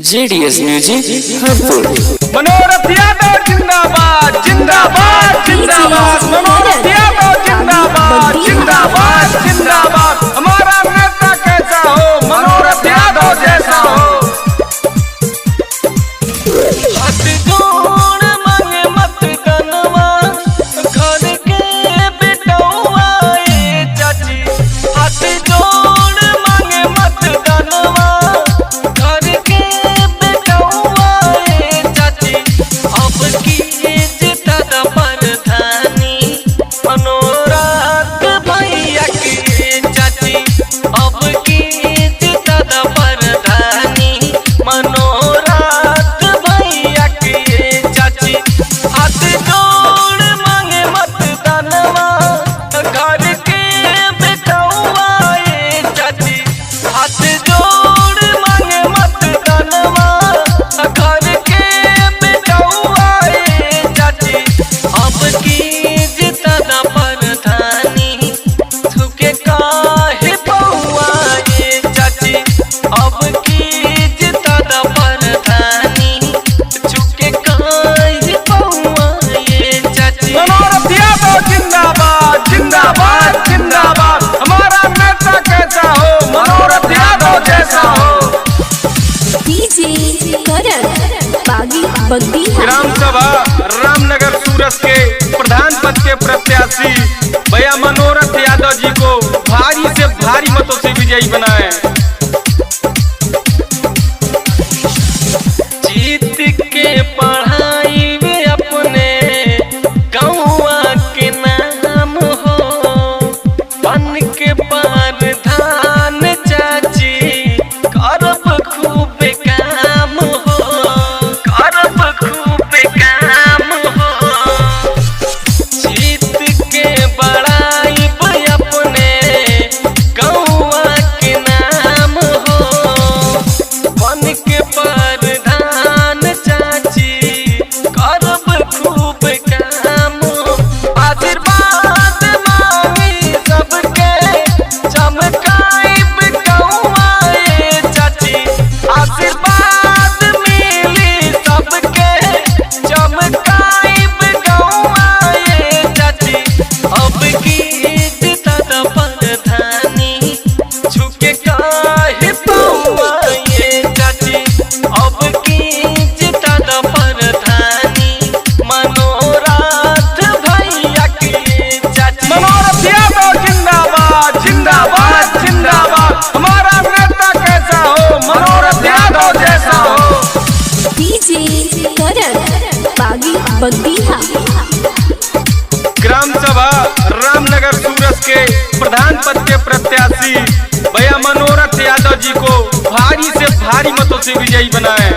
JDS music Harpur. मनोरथ यादव जिंदाबाद जिंदाबाद जिंदाबाद। मनोरथ यादव जिंदाबाद जिंदाबाद जिंदाबाद। हमारा नेता कैसा हो, मनोरथ यादव जैसा हो। हाथ जोड़ मांगे मत कनवा, घर के बेटौआ ए चाची। हाथ जोड़ मांगे मत कनवा, घर के बेटौआ ए चाची। अब की जिता परधानी मनोरथ भैया के चाची। अब की जिता परधानी मनोरथ भैया के चाची। हाथ जोड़ मांगे मत दानवा, घर के बेटौआ ए चाची। हाथ जोड़ मांगे मत दानवा, घर के बेटौआ ए चाची। अब की जिता परधानी थुके काहे पौआ ए चाची। अब की जिता परधानी झुके काहे पौआ ए चाची। मनोरथ यादव जिंदाबाद जिंदाबाद जिंदाबाद। हमारा नेता कैसा हो, मनोरथ यादव जैसा हो। डीजे करण बागी बगदीहा। ग्राम सभा रामनगर सूरत के प्रधान पद के प्रत्याशी भैया मनोरथ यादव जी को भारी से भारी मतों से विजयी बनाए। जीत के पढ़ाई में अपने गौआ के नाम हो, बन के पार धान चाची करब खूब काम हो, करब खूब काम हो। जीत के बड़ाई अपने गौआ के नाम हो, बन के परधान चाची करब खूब काम। आशीर्वाद मांगी सबके चमकाइब गौआ ए चाची। आशीर्वाद मिली सबके चमकाइब गौआ ए चाची। अब की जिता परधानी झुके काहे पौआ ए चाची। अब की जिता परधानी मनोरथ भैया के चाची। मनोरथ यादव जिंदाबाद जिंदाबाद जिंदाबाद। हमारा नेता कैसा हो, मनोरथ यादव जैसा हो। डीजे करण बागी बगदीहा। ग्राम सभा रामनगर सूरत के प्रधान पद के प्रत्याशी भैया मनोरथ यादव जी को भारी से भारी मतों से विजयी बनाए।